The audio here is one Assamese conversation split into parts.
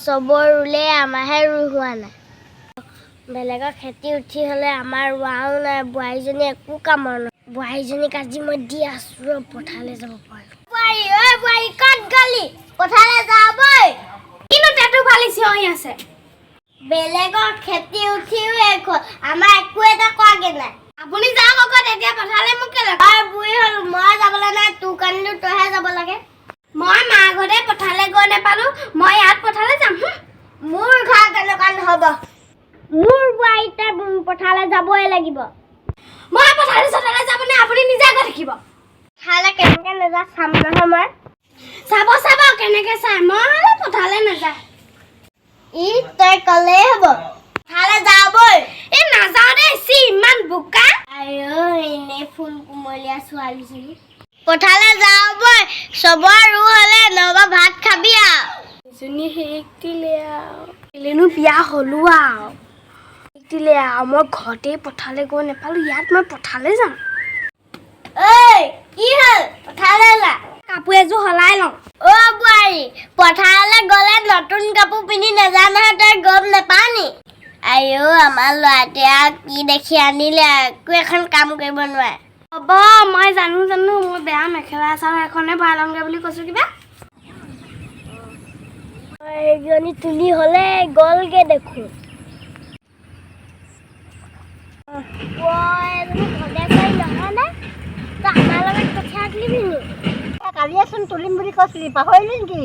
চবৰ ৰুলে, আমাৰহে ৰুই হোৱা নাই। বেলেগৰ খেতি উঠি হ'লে আমাৰ ৰোৱাও নাই। বোৱাৰীজনী একো কামৰ নহয়। বোৱাৰীজনীক আজি মই দি আছো ৰ, পথাৰলৈ যাব পাৰোঁ। বোৱাৰী, ঐ বোৱাৰী, ক'ত গলি? পথাৰলৈ যাওঁ বৈ। কিনো টেটু ফালি চিঞৰি আছে? বেলেগৰ খেতি উঠিও এক হ'ল, আমাৰ একো এটা কোৱাগে নাই। আপুনি যাওক আকৌ তেতিয়া পথাৰলৈ, মোক কেলে? তই বুঢ়ী হ'লো, মই যাবলৈ নাই। তোৰ কাৰণেতো তইহে যাব লাগে। মই মা ঘৰতে পথাৰলৈ গৈ নাপালো, মই ইয়াত পথাৰলৈ যাম, হুম। মোৰ ঘৰ তেনেকুৱা নহ'ব। মোৰ বোৱাৰী তাই পথাৰলৈ যাবই লাগিব। মই পথাৰলৈ চথাৰলৈ যাব নে, আপুনি নিজে গৈ থাকিব। পথাৰলৈ কেনেকে নাযা চাম নহয় মই। চাব চাব, কেনেকে চাই। মই হ'লে পথাৰলৈ নাযায়। ই, তই ক'লেই হ'ব, পথাৰলৈ যাবই। এই নাযাওঁ দেই, চি ইমান বোকা। আইঅ, এনেই ফুল কুমলীয়া ছোৱালীজনী। পথাৰলৈ যাবই, চবৰ ৰু হ'লে, নহ'বা ভাত খাবি আৰু। এজনী শেষ দিলে আৰু, কেলেনো বিয়া হ'লো আৰু। দিলে আৰু, মই ঘৰতে পথাৰলৈ গৈ নাপালো, ইয়াত মই পথাৰলৈ যাম। ঐ, কি হ'ল? পথাৰলৈ যা। কাপোৰ এযোৰ সলাই লওঁ। অ বোৱাৰী, পথাৰলৈ গ'লে নতুন কাপোৰ পিন্ধি নাযা নহয়, তই গম নাপাৱ নি? আইঅ, আমাৰ ল'ৰাটোৱে আৰু কি দেখি আনিলে, একো এখন কাম কৰিব নোৱাৰে। হ'ব, মই জানো জানো। মই বেয়া মেখেলা চাদৰ এখনে ভৰাই লওঁগৈ বুলি কৈছোঁ কিবা। এইজনী তুলি হ'লে গ'লগে দেখোন। অ, এজনী ভদেশ্বৰী নহয়নে? তই আমাৰ লগত কঠীয়া তুলিবি নি? কালিয়েচোন তুলিম বুলি কৈছিলি, পাহৰিলি নেকি?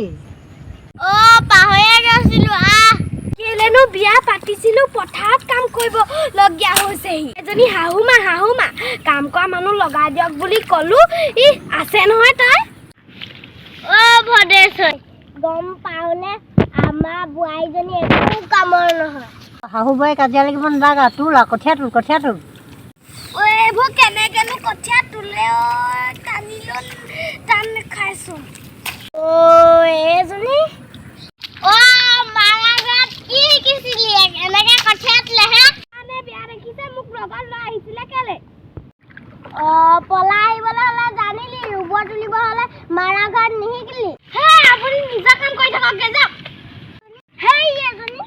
অ, পাহৰিয়ে গৈছিলো, আহ। কেলেনো বিয়া পাতিছিলো, পথাৰত কাম কৰিব লগীয়া হৈছেহি। এজনী শাহু মা, শাহু মা, কাম কৰা মানুহ লগাই দিয়ক বুলি ক'লো। ই আছে নহয় তাই। অ ভদেশ্বৰী, গম পাওনে, আমাৰ বোৱাৰীজনী একো কামৰ নহয়। শাহু বোৱাৰী কাজিয়া লাগিব নালাগে। তোল আৰু কঠীয়া তোল, কঠীয়া তোল। ঐ, এইবোৰ কেনেকেনো কঠীয়া তোলে? অ, টানিলো, টান খাইছো। অ এইজনী, অ মাৰা ঘৰত কি শিকিছিলি, এনেকে কঠীয়া তোলেহে? মানে বিয়া দেখিছে, মোক লগত লৈ আহিছিলে কেলে? অ, পলাই আহিবলৈ হ'লে জানিলি, ৰুব তুলিব হ'লে মাৰা ঘৰত নিশিকিলি। হে, আপুনি নিজৰ কাম কৰি থাককগে যাওক। হেই এজনী।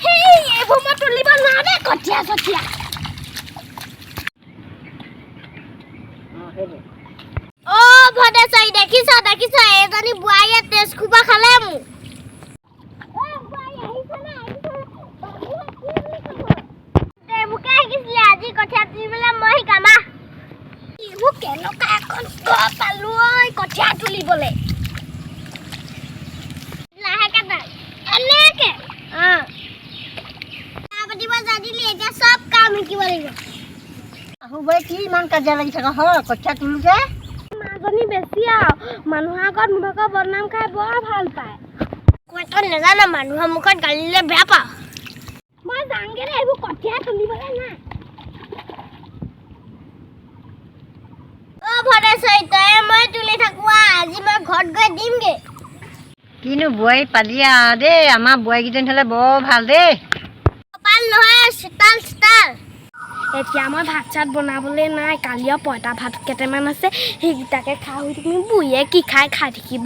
হেই, এইবোৰ মই তুলিব নোৱাৰো দেই কঠীয়া চঠীয়া। অ ভদেশ্বৰী, দেখিছ দেখিছ, এইজনী বোৱাৰীয়ে তেজ খোপা খালে মোক। ঐ বোৱাৰী, আহিছনে আহিছনে? বাবুৱে কি বুলি ক'ব? এইবোৰকে শিকিছিলি, আজি কঠীয়া তুলিবলৈ মই শিকাম, আহ। এইবোৰ কেনেকুৱা এখন ঘৰ পালো ঐ কঠীয়া তুলিবলে। লাহেকে টান। এনেকে? অ, বিয়া পাতিব জানিলি, এতিয়া চব কাম শিকিব লাগিব। শাহু বোৱাৰী কি ইমান কাজিয়া লাগি থাকা হয় কঠীয়া তোলোতে? মাজনী বেছি আৰু, মানুহৰ আগত মোৰ ভাগৰ বদনাম খাই বৰ ভাল পায়। কৈ তই নাজান, মানুহৰ মুখত গালি দিলে বেয়া পাওঁ। মই যাওঁগে দেই, এইবোৰ কঠীয়া তুলিবলৈ নাই। অ ভদেশ্বৰী, তই মই তুলি থাকো আহ, আজি মই ঘৰত গৈ দিমগে। কিনো বোৱাৰী পালি আৰু দেই। আমাৰ বোৱাৰীকেইজনী হ'লে বৰ ভাল দেই। কপাল নহয়, চোতাল চোতাল। এতিয়া মই ভাত চাত বনাবলৈ নাই। কালি আৰু পঁইতা ভাত কেইটামান আছে, সেইকেইটাকে খাই শুই থাকিম। বুঢ়ীয়ে কি খাই খাই থাকিব।